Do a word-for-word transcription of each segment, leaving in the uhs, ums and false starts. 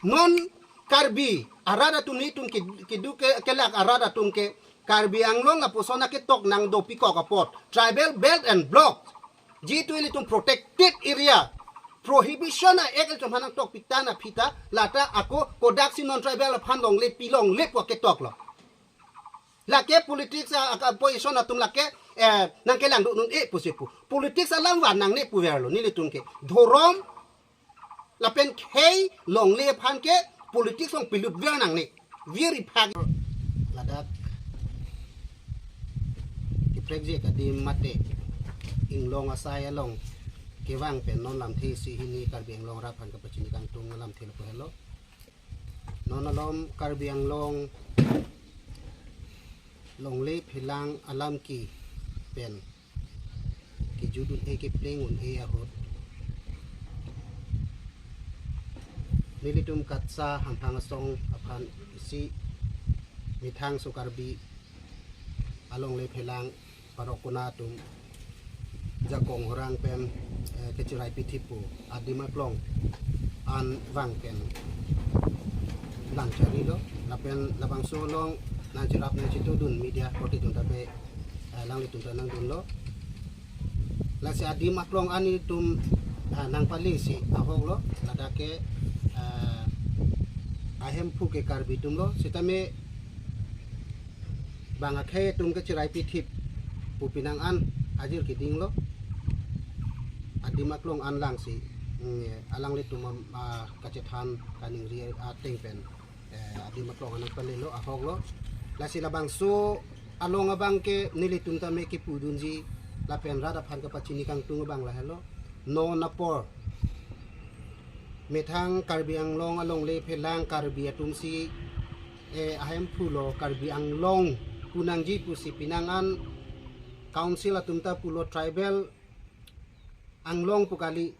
Non Karbi arat atum, nelitum ke, kedo ke, kelak arat atum ke Karbi Anglong lapuson aketok nangdopikok apot tribal belt and block, jitu ilitum protected area, Prohibition Act ilitum aphan nangtokpitang aphi ta lata ako kodaksi non tribal aphan longle pi longle pu aketok lo. Lake politics a, a, opposition atum lake, eh, nangkelang do un-e pusi pu. Politics alam van nangne puverlo nelitum ke. Dhorom lapen khei longle aphan ke politics along pilutver nangne. Vir iphak. Ladak keprekjek adim mate inglong asai along kevang pen non lamthe isi hini Karbi Anglong arat aphan kapachini kangtung lamthe lapu helo. Non malom Karbi Anglong longle phelang alam ke pen kejut un-e, kepleng un-e ahut, nelitum KATSA Hamphang Asong aphan isi methang so Karbi alongle phelang parok kona atum jakong horang pen, eh, kecherai pithip pu adim aklong an vang pen lang charilo, lapen labangso along nangcherap nangchitudun media korte atum ta pen, eh, alanglitum ta nangdunlo. Lasi adim aklong an nelitum, eh, nangpale si ahok lo, ladak ke, eh, ahemphu ke Karbi atum lo, sitame bang akhei atum kecherai pithip pu penang an ajir keding lo. Adim aklong an lang si, mm, alanglitum, ah, kachethan kaningri ateng pen, eh, adim aklong an nangpale lo, ahok lo. Lasi labangso along abang ke nelitum tame kepudunji lapen rat aphan kapachini kangtung abang lahelo. Non apor methang Karbi Anglong alongle phelang Karbi atum si, eh, ahemphu lo, Karbi Anglong pu nangji pusi penang an council atum ta pulo, tribal Anglong pu kali,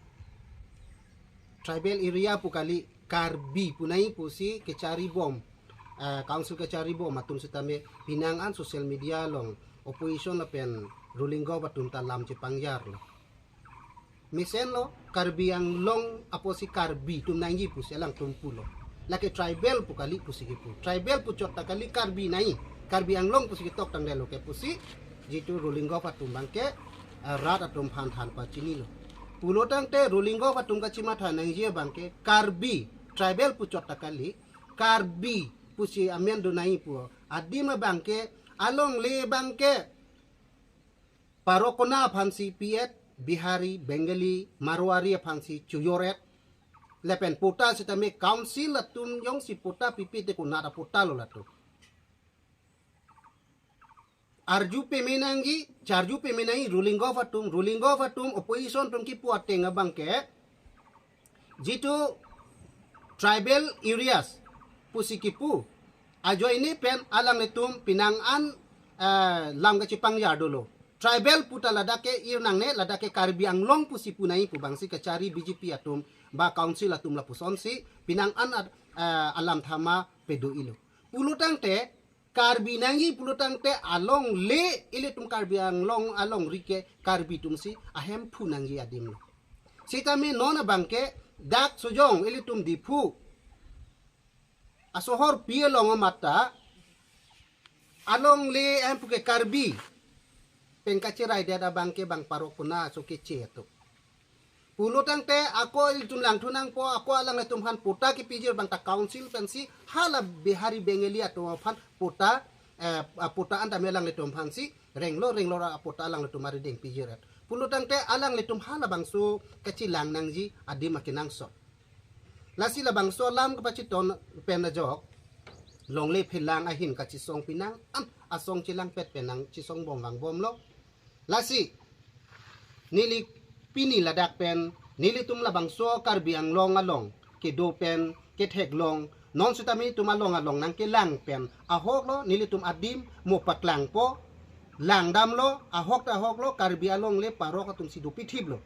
tribal area pu kali, Karbi pu nangji pusi kecharibom, eh, council kecharibom atum sitame penang an social media along opposition lapen ruling gov atum ta lam chepangjar lo. Mesen lo, Karbi Anglong apotsi Karbi atum nangji pusi alangtum pulo. Lake tribal pu kali pusi kepu. Tribal puchot ta kali, Karbi nangji. Karbi Anglong pusi ketok tangdetlo ke pusi jitu ruling gov atum abang ke, eh, rat atum aphan than pachinilo. Pulo tangte ruling gov atum kachematha nangji abang ke Karbi, tribal puchot ta kali, Karbi pusi amen do nangji pu adim abang ke alongle abang ke parok kona aphan si pi-et, Bihari, Bengali, Marwari aphan si chojor-et. Lapen patta sitame council atum jongsi patta pipe te konat apatta lo latum. Arju peme nangji, charju peme nangji ruling gov atum, ruling gov atum opposition atum kepu ateng abang ke jitu tribal areas pusi kepu ajoine pen alanglitum penang an, eh, lam kachepangjar dolo. Tribal pu ta ladak ke ir nangne, ladak ke Karbi Anglong pusi pu nangji pu abang si kachari B J P atum ba council atum lapuson si penang an at-, eh, alam thama pedo-ilo. Pulo tangte Karbi nangji pulo tangte alongle ilitum Karbi Anglong alongri ke Karbi atum si ahemphu nangji adim lo. Sitame non abang ke dak sojong ilitum Diphu asohor pi along amat ta alongle ahemphu ke Karbi pen kacheraidet abang ke bang parok kona aso keche atum. Pulo tangte ako ilitum langthu nangpo, ako alanglitum aphan patta kepijir abang ta council pensi hala Bihari Bengali atum aphan patta, eh, patta an tame alanglitum aphan si renglo renglo ra patta alanglitum arideng pijir-et. Pulo tangte alanglitum halabangso kachelang nangji adim akenangsot. Lasi labangso alam kapachiton pen ajok longle phelang ahin kachesong penang an asong chelangpet pen nangchesongbom vangbomlo. Lasi neli pini ladak pen nelitum labangso Karbi Anglong along kedo pen ketheklong, non sitame itum along along nangkelang pen ahok lo, nelitum adim mo paklangpo, langdamlo, ahok ta ahok lo, Karbi alongle parok atum si dopithiplo.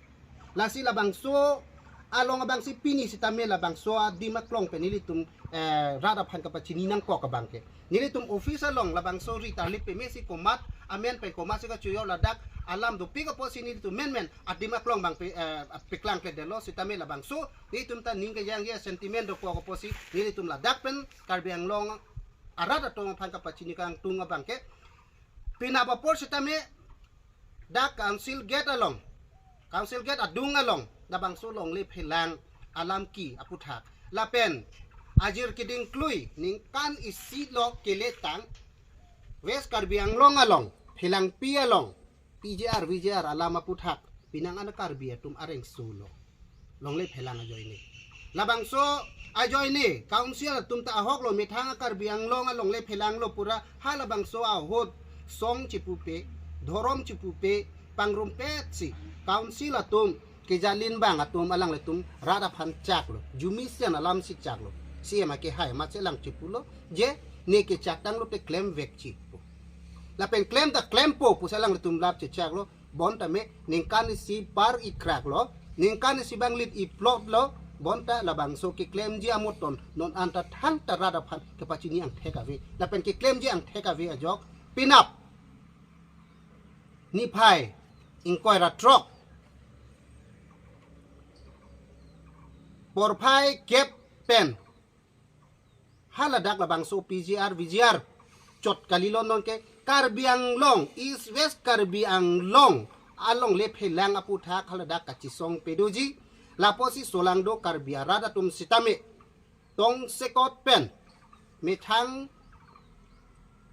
Lasi labangso along abangsi pini sitame labangso adim aklong pen nelitum eh, rat aphan kapachini nangkok abangke. Nelitum office along labangso ri tarlip pemesi komat amen pen komatsi kachoyo ladak alam dopik apotsi nelitum menmen adim aklong abang pe, eh, peklangkledetlo sitame labangso nelitum ta ning kejangje sentiment dokok apotsi nelitum ladak pen Karbi Anglong arat atum aphan kapachini kangtung abangke. Penap apor sitame dak Council Gate along, Council Gate adung along labangso longle phelang alam ki aputhak. Lapen ajir keding klui ningkan isi lo keletang West Karbi Anglong along, Phelangpi along, P G R, V G R alam aputhak, pinang an Karbi atum areng sulo. Longle phelang ajoine. Labangso ajoine, Council atum ta ahok lo methang Karbi Anglong alongle phelang lo pura ha labangso ahut song chipupe, dhorom chipupe, pangrumpetsi, Council atum, kejalin bang atum alanglitum rat aphan chaklo, jumisen alamsi chaklo. C M ake hai matse lang chipulo, je ne kechak tanglo te klemvek chipu. Lapen klem ta klempo pusi alanglitum lap chechaklo, bonta me ningkan isi par ikrak lo, ningkan isi banglit iplot lo, bonta labangso keklemji amoton non anta thangta rat aphan kepachini angthek ave. Lapen keklemji angthek ave ajok, penap niphai ingkoi ra throk porphai kep pen haladak labangso P G R, V G R chot kalilo nonke Karbi Anglong, East West Karbi Anglong alongle phelang aputhak haladak kachisong pedoji, lapusi solangdo Karbi arat atum sitame tongsekot pen methang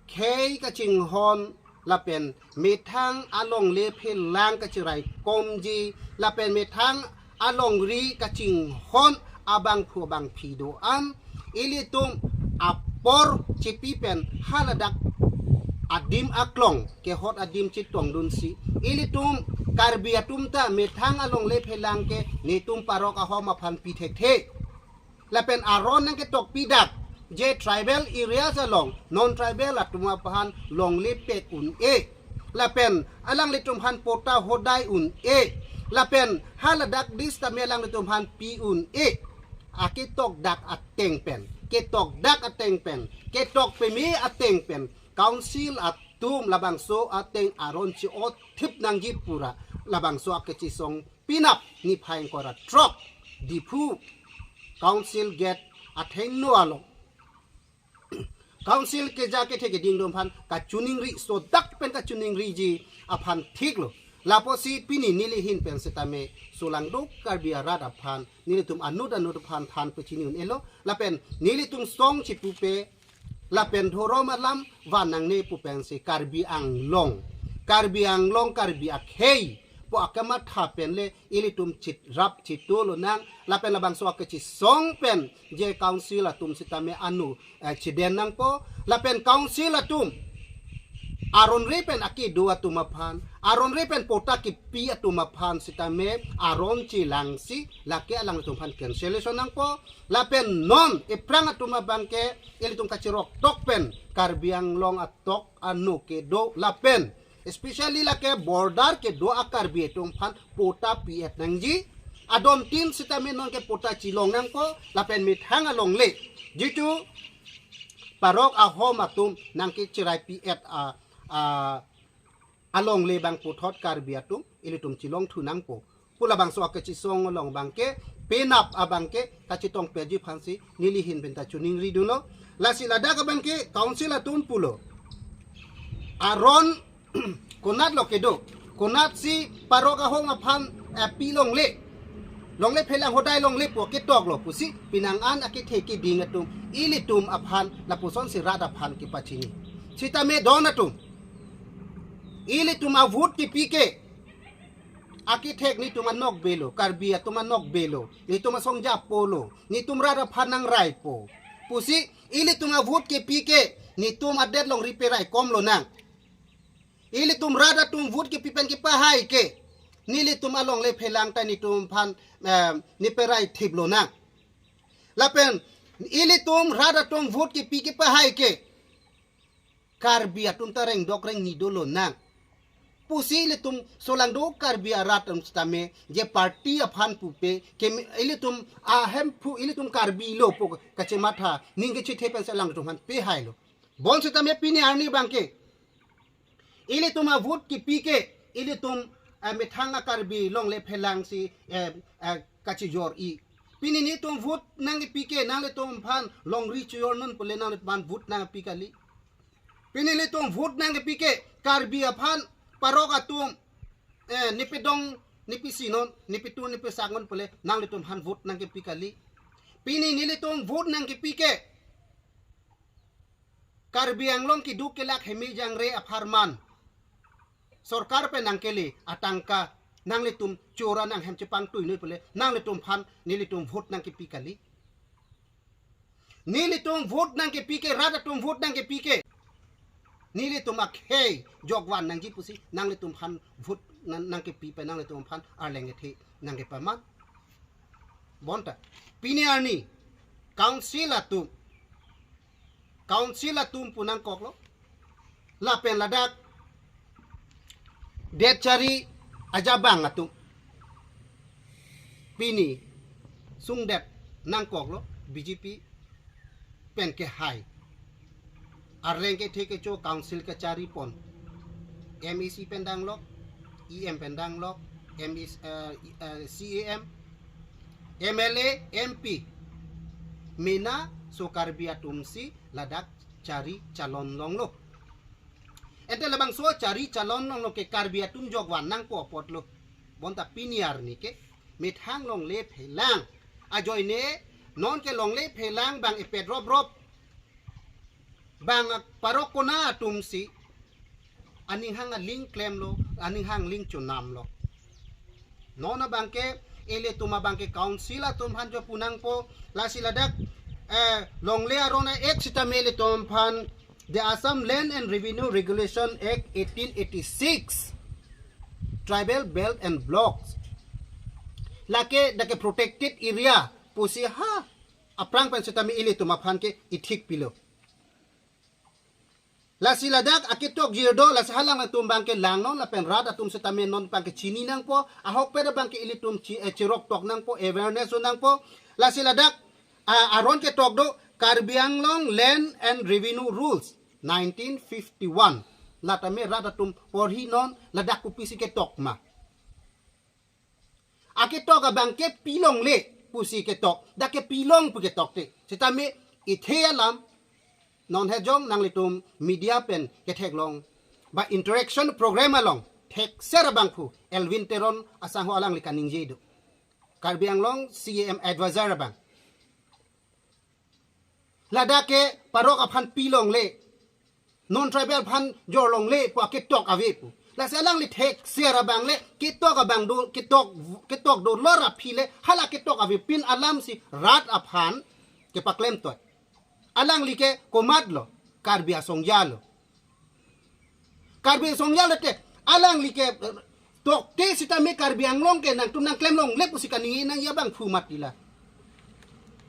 khei kachinghon lapen methang alongle phelang kachirai komji lapen methang alongri kachinghon abangphu abangphi do-an ilitum apor chipi pen haladak adim aklong kehot adim chitongdunsi ilitum Karbi atum ta methang alongle phelang ke netum parok ahom aphan pi thekthe. Lapen aron nangketok pidak je tribal areas along non tribal atum aphan longle pek un-e. Lapen alanglitum aphan pota hodai un-e. Lapen haladak dis tame alanglitum aphan pi un-e. Aketok dak ateng pen, ketok dak ateng pen, ketok peme ateng pen Council atum labangso ateng aron chi-ot thip nangji pura labangso akechisong penap niphai ingkoi ra throk Diphu Council Gate athengno along Council keja kethe keding atum aphan kachiningri, sodak pen kachiningriji aphan thiklo. Lapusi pini neli ahin pen sitame solangdo Karbi arat aphan nelitum anut anut aphan than pachini un-elo. Lapen nelitum song chipupe lapen dhorom alam van nangne pu pensi Karbi Anglong, Karbi Anglong, Karbi akhei pu akamatha pen le ilitum chitrap chithu lonang. Lapen labangso akechisong pen je Council atum sitame anu eh, chiden nangpo. Lapen Council atum aron re pen akedo atum aphan, aron re pen pota kipi atum aphan sitame aron chelangsi lake alanglitum aphan cancellation nangpo. Lapen non ephrang atum abangke ilitum kachirok tok pen Karbi Anglong atok ano kedo lapen especially lake border kedo a Karbi atum aphan pota pi-et nangji. Adon tin sitame nonke pota chelong nangpo lapen methang alongle jitu parok ahom atum nangkechirai pi-et a, a alongle bang puthot Karbi atum ilitum chelongthu nangpo pu labangso akechisong along abangke penap abangke kachetong peji aphansi neli ahin pen ta chiningri dunlo. Lasi ladak abangke Council atum pulo aron konat lo kedo, konatsi parok ahom aphan eh, pi longle, longle phelang hodai longle pu ketoklo pusi pinang an akethe keding atum ilitum aphan lapusonsi rat aphan kepachini. Sitame don atum, ilitum avote kipi ke akethek netum anokbe lo, Karbi atum anokbe lo, netum asong japo lo, netum rat aphan nangraipo pusi ilitum avote kipi ke netum adet longri perai kom lonang. Ilitum rat atum vote kipi pen kepahai ke nelitum alongle phelang ta netum aphan eh, neperai thip lonang. Lapen ilitum rat atum vote kipi kepahai ke Karbi atum ta rengdok rengni do lonang. Pusi ilitum solangdo Karbi arat atum sitame, je party aphan pupe, ke ilitum ahemphu, ilitum Karbi lo pu kachematha, ning kechethe pen selang atum aphan pehailo. Bonsitame pini arni abangke, ilitum avote kipi ke, ilitum, eh, methang a-Karbi longle phelangsi, eh, eh, kachijor-i. Pini nelitum vote nangkepi ke, nanglitum aphan longri chijor non pule nanglitum aphan vote nangpi kali. Pini nelitum vote nangkepi ke, Karbi aphan parok atum, eh, nepedong, nepisi non, nepetur, nepesak non pule nanglitum aphan vote nangkepi kali. Pini nelitum vote nangkepi ke, Karbi Anglong keduk kelak heme jangre apharman sorkar pen nangkele atangka nanglitum chora nanghem chepangtui noi pule nanglitum aphan nelitum vote nangkepi kali. Nelitum vote nangkepi ke, rat atum vote nangkepi ke, nelitum akhei jokvan nangji pusi nanglitum aphan vote nang, nangkepi pen nanglitum aphan arleng kethe nangkepaman. Bonta pini arni council atum, council atum pu nangkoklo, lapen ladak det chari ajabang atum pini sungdet nangkoklo, B J P pen kehai arleng kethe kecho council kachari pon. M A C pen danglok, E M pen danglok, M A C, eh, eh, C E M, M L A, M P, mena so Karbi atumsi ladak chari chalon longlo. Ente labangso chari chalon longlo ke Karbi atum jokvan nangpo apotlo. Bonta pini arni ke methang longle phelang ajoine, non ke longle phelang bang epet rop rop, bang parok kona atumsi aning hang aling klemlo, aning hang aling chonamlo. Non abangke ilitum abangke council atum aphan jo pu nangpo, lasi ladak, eh, longle aron a-act sitame ilitum aphan the Assam Land and Revenue Regulation Act eighteen eighty-six, Tribal Belt and Blocks, lake dak ke protected area pusi ha aphrang pen sitame ilitum aphan ke ithik pilo. Lasi ladak aketok jirdo, lasi halangtum abangke langnon lapen rat atum sitame non abangke chini nangpo, ahokpet abangke ilitum chi, eh, chirok tok nangpo, awareness do nangpo. Lasi ladak, ah, aron ketok do, Karbi Anglong Land and Revenue Rules nineteen fifty-one. Latame rat atum porhi non, ladak kopisi ketok ma. Aketok abangke pilongle pusi ketok, dak ke pilong pu ketok te. Sitame ithe alam, non hejong nanglitum media pen ketheklong, ba interaction program along thekser abangphu Elwin Teron asangho alangli kaningje do, Karbi Anglong C E M advisor abang. Ladak ke parok aphan pilongle, non tribal aphan jorlongle pu aketok ave pu. Lasi alangli thekser abang le ketok abang do, ketok, ketok do lor aphi le hala ketok avepin alamsi rat aphan kepaklem toi. Alangli ke komatlo, Karbi asongja lo. Karbi asongja lo te, alangli ke, eh, tokte sitame Karbi Anglong ke nangtum nangklemlongle pusi kaningje nangji abangphu mati la.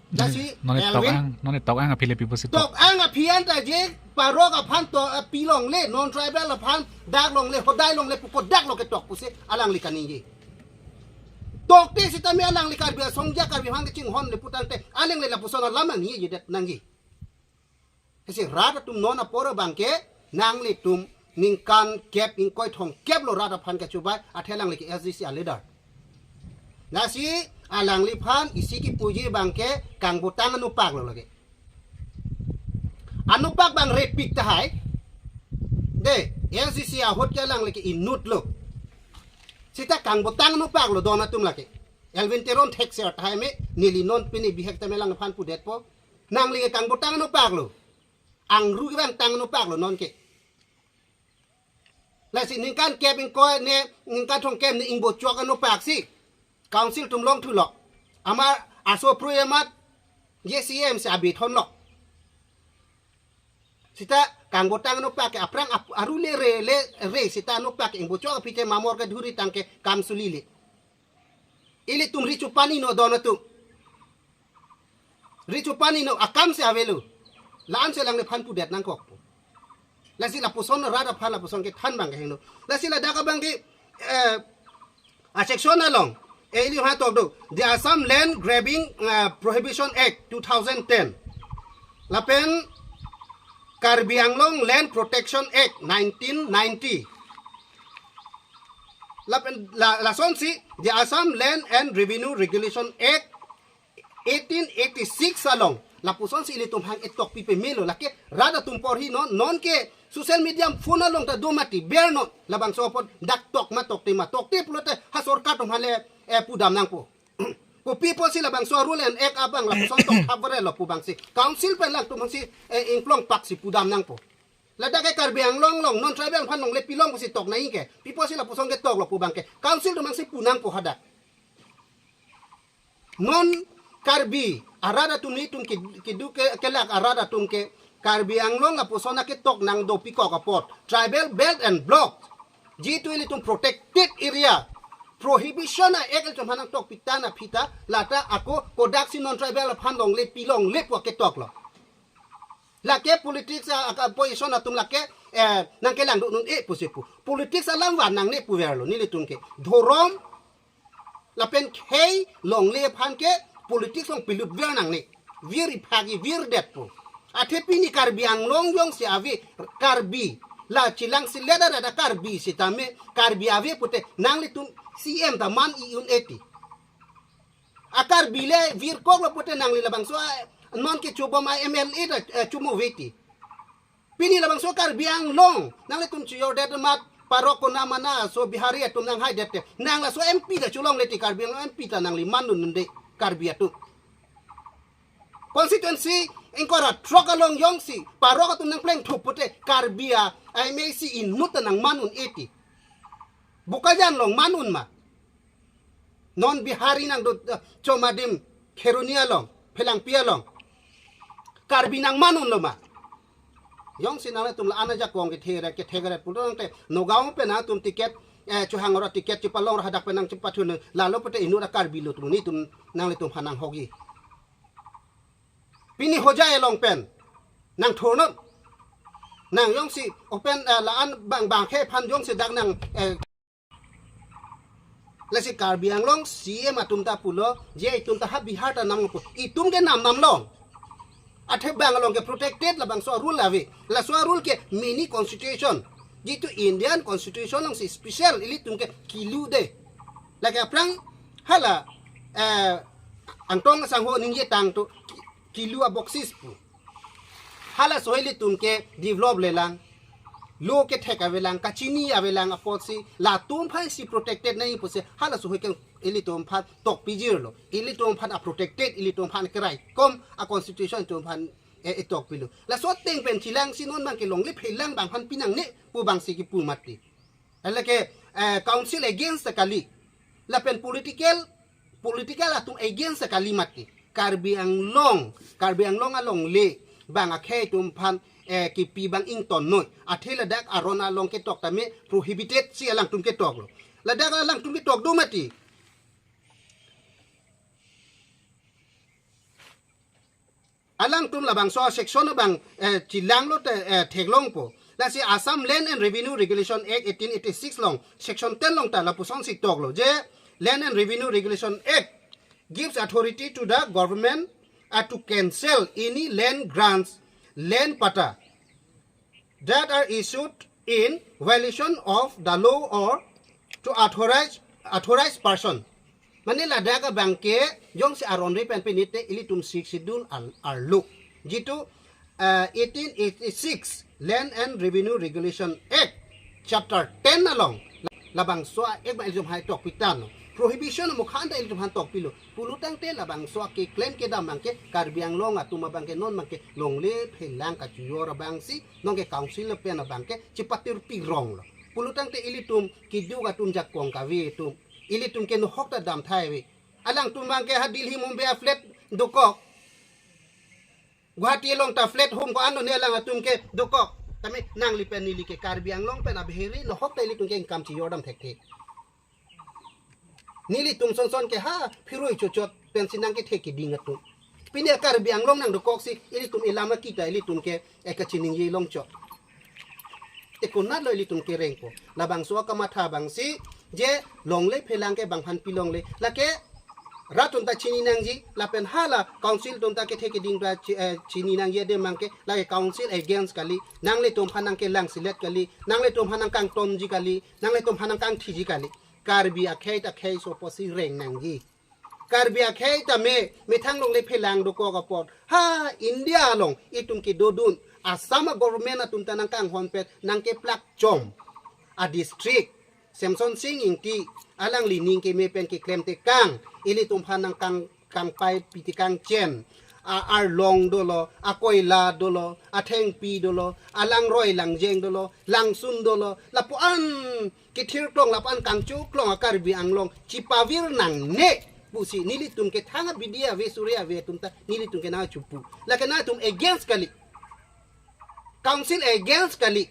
Lasi non, non tok Elwin, ang, non tok ang aphi le pi pusi tok. Tok ang aphi anta je parok aphan to, eh, pilongle, non tribal aphan daklongle, hodai longle pu kodak lo ketok pusi alangli kaningje. Tokte sitame alangli Karbi asongja, Karbi aphan kachinghon le pu tangte, alangli lapuson alam nangji det nangji. Lasi rat atum non apor abangke nanglitum ningkan kep ingkoi thomkep lo rat aphan kachubai, athe alangli ke S D C a-leader. Lasi alangliphan isi kipuji abangke kangbotang anupak lo lake. Anupak bang repik tahai. De, S D C ahut ke alangli ke inut lo. Sita kangbotang anupak lo don atum lake. Elwin Teron thekser tahai me, neli non pini bihek tame alangphan pudetpo. Nangli ke kangbotang anupak lo. Angru kevangtang anupak lo non ke. Lasi ningkan kep ingkoi ne, ningkan thomkep ne ingbochok anupak si council atum longthu lo. Amar aso pru amat J C M si abithon lo. Sita kangbotang anupak ke aphrang ap-, aru le re le re sita anupak ke ingbochok aphi ke mamor ke dhuri tangke kam suli le. Ilitum richu pani no don atum. Richu pani no akam si avelo. La-an si alangliphan pudet nangkok. Lasi lapuson rat aphan lapuson kethan abang kehingno. Lasi ladak abang ke, eh, a section along, eh, ili ha tok do, the Assam Land Grabbing, eh, Prohibition Act two thousand ten. Lapen Karbi Anglong Land Protection Act nineteen ninety. Lapen la, lasonsi the Assam Land and Revenue Regulation Act eighteen eighty-six along, lapusonsi ilitum hang etok pipe melo, lake rat atum porhi non, non ke social media phone along ta do mati, ber non, labangso apot dak tok ma tokte ma, tokte pulote ha sorkar atum hale, eh, pudam nangpo. Kopi apotsi labangso rule and act abang lapuson tok thap vare lo pu abangsi council pen alangtum hangsi, eh, ingplong paksi pudam nangpo. Ladak ke Karbi Anglong along non tribal aphan longle pilong pusi tok nai ke, pi apotsi lapuson ke toklo pu abang ke council atum hangsi pu nangpo hadak. Non Karbi arat atum, nelitum ke, kedo ke, kelak arat atum ke Karbi Anglong lapuson aketok nang dopikok apot, tribal belt and block, jitu ilitum protected area, prohibition a act ilitum aphan nangtok pitang aphi ta, lata ako kodaksi non tribal aphan longle pilongle pu aketok lo. Lake politics a, a, opposition atum lake, eh, nangkelang do non e pusi pu. Politics alam van nangne puverlo nelitum ke. Dhorom lapen khei longle aphan ke politics along pilut ver nangne. Vir iphagi virdetpo. Athe pini Karbi Anglong jongsi ave Karbi, la chelang selet arat a Karbi sitame, Karbi ave pute nanglitum C M ta man-i un-e ti. A Karbi le virkok lo pute nangli labangso a, non kechobom a M L A ta, eh, chomo ave ti. Pini labangso Karbi Anglong nanglitum chijordet amat, parok konat mana so Bihari atum nanghaidet te, nang laso M P ta cholongle ti, Karbi Anglong M P ta nangli man un-e unde Karbi atum. Constituency ingkoi ra throk along jongsi parok atum nangplengthup pute Karbi a M A C inut ta nang man un-e ti. Bokajan along man un ma? Non Bihari nangdo, eh, chom adim Kheroni along, Phelangpi along, Karbi nang man unlo ma? Jongsi nanglitum la-an ajakong kethe ra, kethek ra pulo tangte Nagaon pen nangtum ticket, eh, chohang ra ticket chepalong ra hadak pen nangchepathun, lalo pute inut a Karbi lo tum, nelitum nanglitum aphan nanghokji. Pini Hojai along pen nangthurnon. Nang jongsi open, eh, la-an bang bang khei aphan jongsi dak nang, eh, lasi Karbi Anglong C M atum ta pulo, je itum ta ha Bihar ta nam pu. Itum ke nam nam long. Athe bang along ke protected, labangso rule ave. Laso rule ke mini constitution, jitu Indian constitution alongsi special ilitum ke kilu de. Lake aphrang hala, eh, Angtong Sangho ningje tang tu ki-, kilu aboksis pu. Halaso ilitum ke develop lelang, lo kethek avelang, kachini avelang apotsi, latum aphansi protected nai pusi, halaso ke ilitum aphan tok pijirlo, ilitum aphan a protected, ilitum aphan keraikom a constitution ilitum aphan, eh, etok pilo. Laso ateng pen chelangsi non abang ke longle phelang abang aphan pi nangne pu abangsi kipu mati. Lake, eh, council against kali. Lapen political, political atum against kali mati. Karbi Anglong, Karbi Anglong alongle bang akhei atum aphan, eh, kipi abang ingtonnoi. Athe ladak aron along ketok tame prohibited si alangtum ketok lo. Ladak alangtum ketok do mati. Alangtum labangso section abang, eh, chelanglo te, eh, theklongpo. Lasi Assam Land and Revenue Regulation Act eighteen eighty-six along, section ten along ta lapusonsi toklo. Je, Land and Revenue Regulation Act gives authority to the government, uh, to cancel any land grants, land patta that are issued in violation of the law or to authorize, authorized person. Mane ladak abang ke jongsi aron ri pen pinite ilitum Sixth Schedule al-, arlo. Jitu, eh, eighteen eighty-six Land and Revenue Regulation Act, Chapter ten along, labangso a-act abang ilitum hai tok pitanglo. Prohibition amukhan ta ilitum aphan tok pilo. Pulo tangte labangso a keklem kedam abang ke Karbi Anglong atum abang ke non abang ke longle phelang kachijor abangsi, non ke council pen abang ke chepatir pirong lo. Pulo tangte ilitum keduk atum jakong kave atum, ilitum ke nohok ta dam thai ave. Alangtum abang ke ha Delhi, Mumbai a flat dokok, Guwahati along ta flat home ko-an lo, ne alang atum ke dokok. Tame nangli pen neli ke Karbi Anglong pen a Bihari nohok ta ilitum ke income chijor dam thekthe. Nelitum sonson ke ha phirui chochot pensi nangkethe keding atum. Pini Karbi Anglong nangdokoksi ilitum elam akita ilitum ke, eh, kachiningje longchot. Te konatlo ilitum kerengpo? Labangso akamatha abangsi, je longle phelang ke bang aphan pilongle. Lake rat atum ta chini nangji, lapen hala council atum ta kethe keding ta chi-, eh, chini nangji adim abangke, lake council against kali, nanglitum aphan nangkelang selet kali, nanglitum aphan nangkangtonji kali, nanglitum aphan nangkangthiji kali. Karbi akhei ta khei aso apotsi reng nangji. Karbi akhei tame methang longle phelang dokok apot, ha India along itum kedodun, Assam a-government atum ta nangkanghon pen nangkeplak chom a-district. Semson Sing Ingti, alangli ning keme pen keklem tekang, ilitum aphan nangkang, kangpai pi tekang chen. A-arlong dolo, akoila dolo, athengpi dolo, alangroi langjeng dolo, langsun dolo, lapu-an kethirklong, lapu-an kangchoklong a-Karbi Anglong chipavir nangne pusi nelitum ke thang abidi ave, suri ave atum ta nelitum ke nangchupu. Lake nangtum against kali. Council against kali.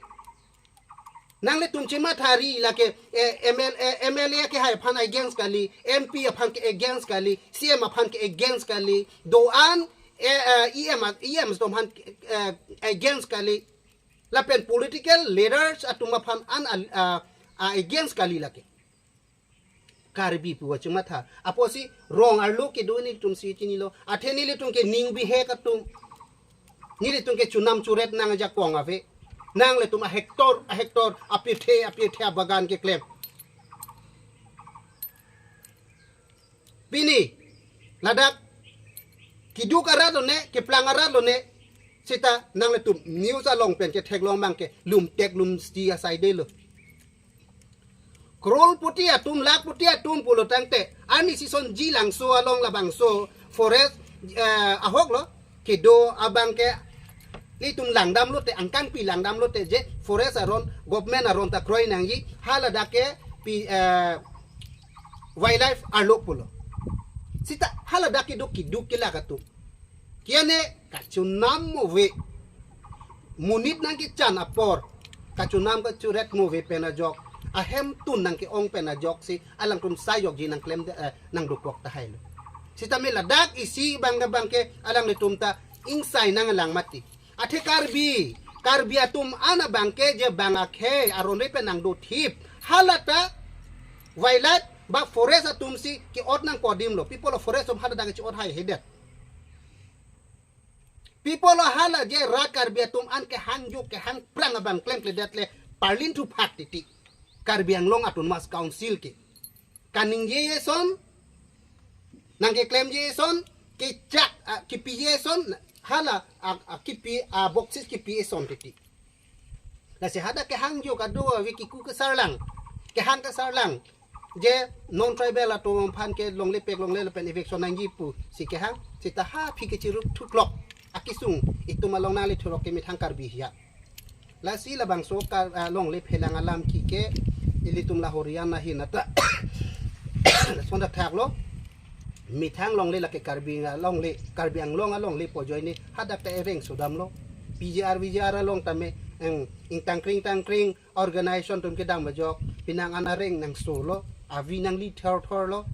Nanglitum chimathari lake, eh, M L A, M L A kehai aphan against kali, M P aphan ke against kali, C M aphan ke against kali, do-an, eh, eh, E M a-, E M atum aphan, eh, against kali. Lapen political leaders atum aphan an al-, ah, ah, against kali lake. Karbi pu achimatha. Apotsi rong arlo kedo nelitum si chinilo. Athe nelitum ke ning bihek atum, nelitum ke chunam churet nangjakong ave. Nanglitum a-hectare, a-hectare, apirthe, apirthe abagan keklem. Pini ladak keduk arat lone, keplang arat lone, seta nanglitum news along pen ketheklong abangke lumtek lumsti asai delo. Crorepati atum, lakhpati atum pulo tangte, ani sisonji Langso along labangso forest, eh, ahok lo, kedo abangke ilitum langdam lote, angkangpi langdam lote, je forest aron, government aron ta kroi nangji, haladak ke pi, eh, wildlife arlo pulo. Seta haladak kedo keduk kelak atum kiane kachunam mo ave. Monit nangkechan apor, kachunam kachuret mo ave pen ajok, ahemtun nangke-ong pen ajoksi alangtum sai jokji nangklem de, eh, nangdokok tahai lo. Sitame ladak isi abang abangke alanglitum ta ingsai nanglang mati. Athe Karbi, Karbi atum an abangke je bang akhei aron re pen nangdothip, halata wildlife ba forest atum si ke-ot nangkodim lo. People of forest atum haladak ke-ot hai hedet. People lo hala je rat Karbi atum an kehangjuk kehangprang abang klemkledet le parlin thuphak titi. Karbi Anglong Autonomous Council ke kaningje eson, nangkeklemje eson, kechak, ah, kepije eson, hala, ah, ah, kepi, ah, boxes kepi eson titi. Lasi hadak kehangjuk ado ave, kiku kesarlang, kehang kesarlang. Je non-tribal atum aphan ke longle pek longle lapen eviction nangji pusi kehang, seta ha aphi kechiruk thuklok akesung itum along nangle thurok ke methang Karbi hiya. Lasi labangso kar, ah, longle phelang alam ki ke ilitum la Horiana ahin ata sonda thaklo. Methang longle lake Karbi alongle, Karbi Anglong alongle pu ajoine hadak ta ereng sodamlo. P G R, V G R along tame, eng, ingtang kring tang kring organization atum kedam ajok, penang an areng nangsolo, avi nangli thor thor lo.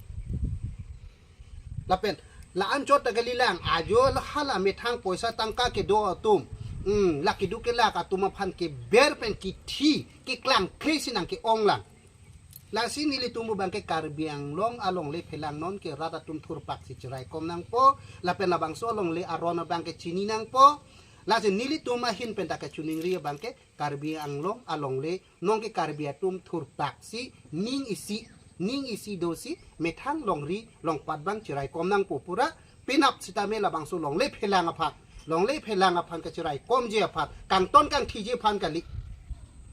Lapen la-anchot ta kalilang, ajo lo hala methang poisa tangka kedo atum, hmm, la keduk kelak atum aphan keber pen kithi, keklangkle si nangke-onglang. Lasi nelitum abangke Karbi Anglong alongle phelang non ke rat atum thurpak si chiraikom nangpo, lapen labangso alongle aron abangke chini nangpo. Lasi nelitum ahin pen ta kachiningri abangke Karbi Anglong alongle non ke Karbi atum thurpak si ning isi, ning isi dosi methang longri longpat abang chiraikom nangpo pura. Penap sitame labangso longle phelang aphan, longle phelang aphan kachiraikomji aphan, kangton kangthiji aphan kali.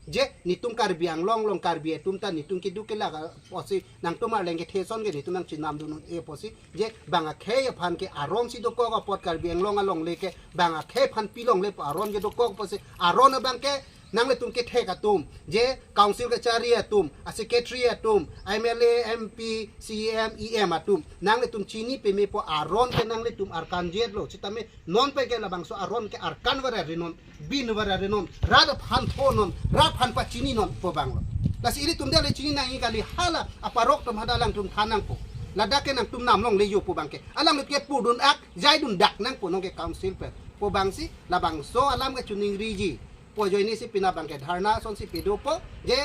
Je netum Karbi Anglong along Karbi atum ta netum keduk kelak apotsi nangtum arleng kethe ason ke netum nangchinam dun un-e apotsi, je bang akhei aphan ke aron si dokok apot, Karbi Anglong alongle ke bang akhei aphan pilongle pu aron ke dokok apotsi, aron abangke nanglitum kethek atum, je council kachari atum, a-secretary atum, M L A, M P, C M, E M atum, nanglitum chini peme pu aron ke nanglitum arkan jetlo. Sitame non pen ke labangso aron ke arkan vara rinon, bin vara rinon, rat aphan thonon, rat aphan pachini non pu abanglo. Lasi ilitum dale chini nangji kali, hala aparok atum hadak alangtum than nangpo. Ladak ke nangtum nam longle jo pu abangke, alanglitum ke pudun ak, jaidun dak nangpo non ke council pen pu abangsi labangso alam kachiningriji. Pu ajoine si penap abangke dharna asonsi pidopo, je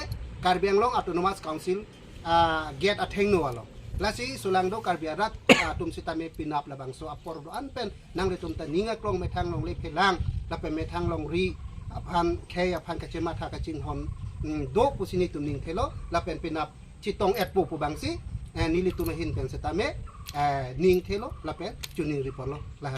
Karbi Anglong Autonomous Council, ah, gate athengno along. Lasi sulang do Karbi arat, ah, atum sitame penap labangso apor do-an pen nanglitum ta ning aklong methang longle phelang, lapen methang longri aphan khei aphan kachematha kachinghon, mm, do pusi nelitum ning thelo, lapen penap chetong-etpo pu abangsi, eh, nelitum ahin pen sitame, eh, ning thelo, lapen choningri ponlo. Lahai.